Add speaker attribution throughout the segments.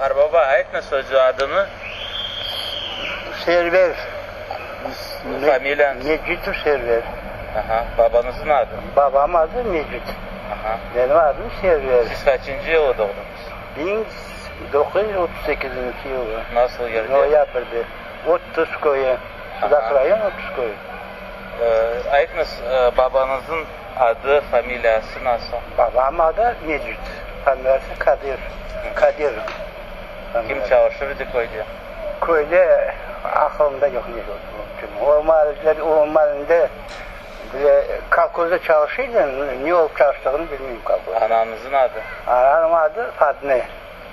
Speaker 1: Qarbaba, aytñız özü adını.
Speaker 2: Server.
Speaker 1: Familiyañız?
Speaker 2: Mecitov Server.
Speaker 1: Aha, babañıznıñ adı?
Speaker 2: Babam adı Mecit.
Speaker 1: Aha.
Speaker 2: Menim adım Server.
Speaker 1: Siz qaçıncı yılı doğdıñız?
Speaker 2: 1938 yılı.
Speaker 1: Nasıl yerde?
Speaker 2: Noyabrde. 30 köyü. Sudaq rayon 30 köyü.
Speaker 1: Aytñız, babañıznıñ adı, familiyası nasıl?
Speaker 2: Babam adı Mecit, familiyası Kadir, Kadirov.
Speaker 1: Kim çalışır edi köyde?
Speaker 2: Köyde aqılımda yoq ne olğanı. O maalde, o maalinde bile kolhozda çalışır edi, ne olıp çalıştığını bilmeyim kolhozda.
Speaker 1: Anañıznıñ adı?
Speaker 2: Anamnıñ adı Fadne.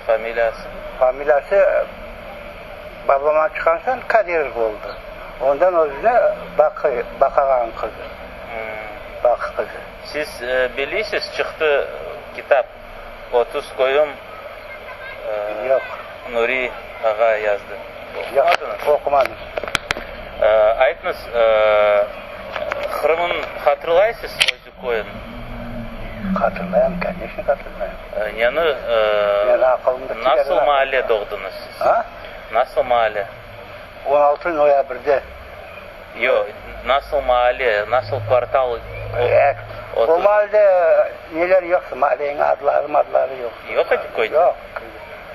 Speaker 1: Familiyası?
Speaker 2: Familiyası babamdan çıqqan soñ Kadirov oldı. Ondan özüne Baqı, Baqağanıñ qızı. Baqı qızı.
Speaker 1: Siz biliysiz, çıqtı kitap, 30 köyüm
Speaker 2: Yoq.
Speaker 1: Nuri ağa yazdı.
Speaker 2: Yoq, oqumadım.
Speaker 1: Aytınız, Qırımın hatırlaysız özü köyün?
Speaker 2: Hatırlayam, koneçno, hatırlayam.
Speaker 1: Neni,
Speaker 2: Meni aqılımda
Speaker 1: nasıl maalle doğdunız siz?
Speaker 2: A?
Speaker 1: Nasıl maalle?
Speaker 2: 16 noyabrde.
Speaker 1: Yoq, nasıl maalle, nasıl kvartal?
Speaker 2: O maalde neler yoqtı, maalleniñ adları, madları yoq.
Speaker 1: Yoq edi köyde?
Speaker 2: Yoq,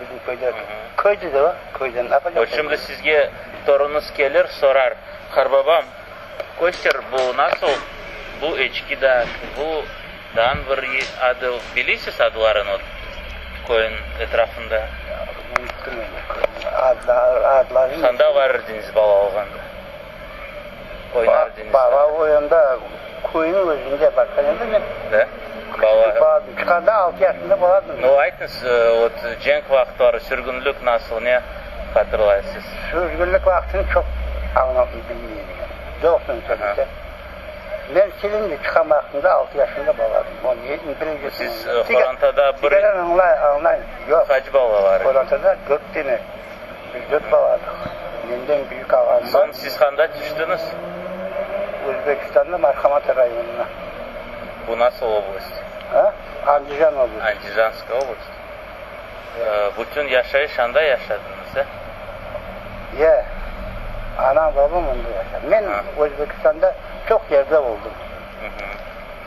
Speaker 2: bizim köyde. Köydi de o, köyden ne yapacaq?
Speaker 1: O şimdi sizge torunıñız kelir, sorar, Qarbabam, köster, bu nasıl, bu eçki da, bu dağın bir adı, bilesiz adlarını o köyniñ etrafında?
Speaker 2: Unuttım endi köyniñ adlarını.
Speaker 1: Qanda bar ediñiz bala olğanda? Oynar ediñiz?
Speaker 2: Bala olğanda köyniñ özünde, başqa yerde men.
Speaker 1: Da? Bala.
Speaker 2: Çıqanda altı yaşında baladım.
Speaker 1: Nu, aytıñız, vot, cenk vaqıtları, sürgünlik nasıl, ne hatırlaysız?
Speaker 2: Sürgünlik vaqtını çoq añlap bilmeyim. Doğrusını söylesem. Men Silivri çıqqan vaqtımda altı yaşında baladım. O ne
Speaker 1: Siz qorantada bir
Speaker 2: añlay, añlayım. Yoq.
Speaker 1: Qaç bala bar edi?
Speaker 2: Qorantada dört tane. Biz dört baladıq. Menden büyük ağam bar.
Speaker 1: Soñ siz qanda tüştiñiz?
Speaker 2: Özbekistanda Marhamat rayonına.
Speaker 1: Bu nasıl oblast?
Speaker 2: A? Andijan oblastı.
Speaker 1: Andijanskaya oblast. Bütün yaşayış anda yaşadıñız, e?
Speaker 2: Ye. Anam, babam onda yaşadı. Men Özbekistanda çoq yerde oldım.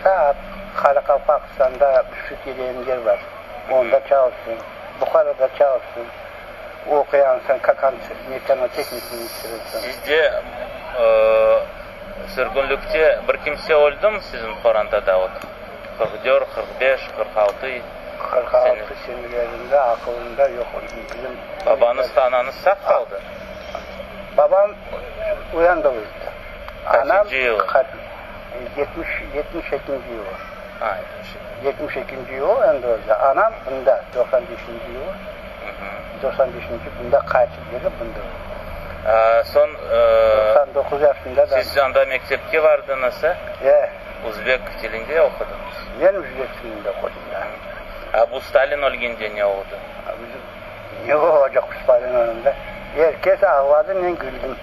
Speaker 2: Ta Qaraqalpaqistanda Büsüt degen yer bar, onda çalıştım. Buharada çalıştım. Oquyansıñ, Kakan mekanoteknikumını bitirdim.
Speaker 1: Sizde sürgünlikte bir kimse öldümi siziñ qorantada, ot, 44, 45, 46
Speaker 2: 46 senelerinde aqılımda yoq, bizim.
Speaker 1: Babañız, anañız sağ qaldı?
Speaker 2: Babam uyandı öldü. Anam
Speaker 1: Qaçıncı yılı?
Speaker 2: 72 yılı.
Speaker 1: Ha, 72.
Speaker 2: 72 yılı endi öldü. Anam bunda, 95 yılı. 95 bunda qaytıp kelip bunda öldü.
Speaker 1: Soñ
Speaker 2: 99 yaşında da.
Speaker 1: Siz anda mektepke bardıñız, e?
Speaker 2: E.
Speaker 1: Uzbek tilinde oqudıñız?
Speaker 2: Men uzbek tilinde oqudım, da.
Speaker 1: A bu Stalin ölgende ne oldı?
Speaker 2: Ne olacaq Stalin ölgende? Er kes ağladı, men küldim.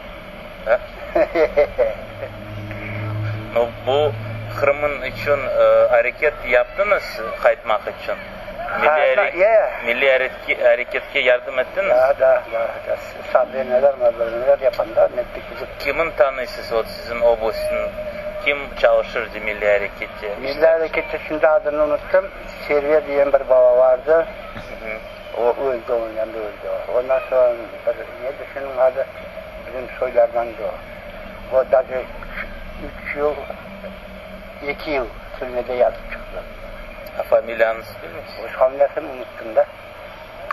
Speaker 1: No, bu Qırımıñ içün areket yaptıñız qaytmaq içün? Milliy areketke yardım ettiñiz?
Speaker 2: Da, da, da. Sobreniyelâr, mabreniyeler yapanda men pek gidip.
Speaker 1: Kimin tanıysız, ot siziñ oblastnıñ kim çalışırdı milliy arekette?
Speaker 2: Milliy arekette şimdi adını unuttım, Server degen bir bala vardı. O öldi, onıñ yanında öldi o. Ondan soñ bir neydi şunıñ adı, bizim soylardandı o. O daje üç yıl, eki yıl türmede yatıp çıqtı.
Speaker 1: A familiyanızı bilmeysiz?
Speaker 2: Öz familiyasını unuttım da.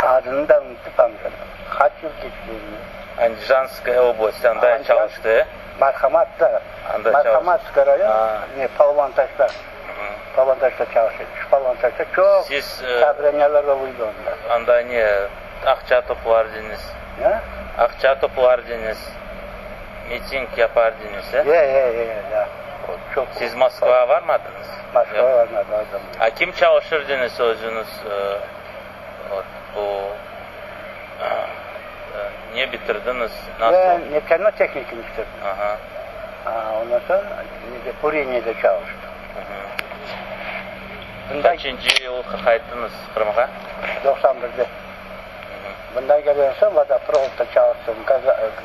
Speaker 2: Adını da unuttım familiyasını. Qaç yıl keçti endi.
Speaker 1: Andijanskaya oblast, anda çalıştı, e?
Speaker 2: Marhamatta, Marhamatskiy rayon, ne, Palvantaşta. Palvantaşta çalışa. Şu Palvantaşta çoq sobraniyalar oluydı onda.
Speaker 1: Anda ne, aqça toplardıñız?
Speaker 2: Ne?
Speaker 1: Aqça toplardıñız, miting yapardıñız, e?
Speaker 2: E, e, e, da. Çoq.
Speaker 1: Siz Moskvağa barmadıñız?
Speaker 2: Moskvağa barmadım.
Speaker 1: A kim çalışırdıñız özüñiz, bu, ne bitirdiñiz, nasıl?
Speaker 2: Ben mekano-tehnikum bitirdim.
Speaker 1: Aha.
Speaker 2: Ondan soñ Pureniyede çalıştım.
Speaker 1: Qaçıncı yıl qayttıñız Qırımğa?
Speaker 2: 91-de. Mında kelgen soñ vodoprovodda çalıştım,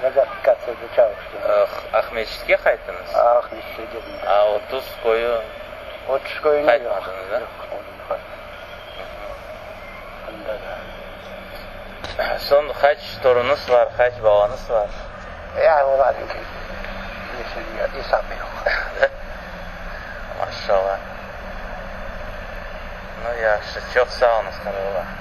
Speaker 2: gazofikatsiyada çalıştım.
Speaker 1: Aqmescitke qayttıñız?
Speaker 2: Aqmescitke keldim.
Speaker 1: A, 30 köyü
Speaker 2: 30 köyüne yoq.
Speaker 1: Qaytmadınız, a?
Speaker 2: Yoq, Mında da.
Speaker 1: Soñ qaç torunıñız bar, qaç balañız bar?
Speaker 2: Ya, olarnıñ esabı yoq.
Speaker 1: Maşallah. Nu, yahşı, çoq sağ oluñız, qartbaba.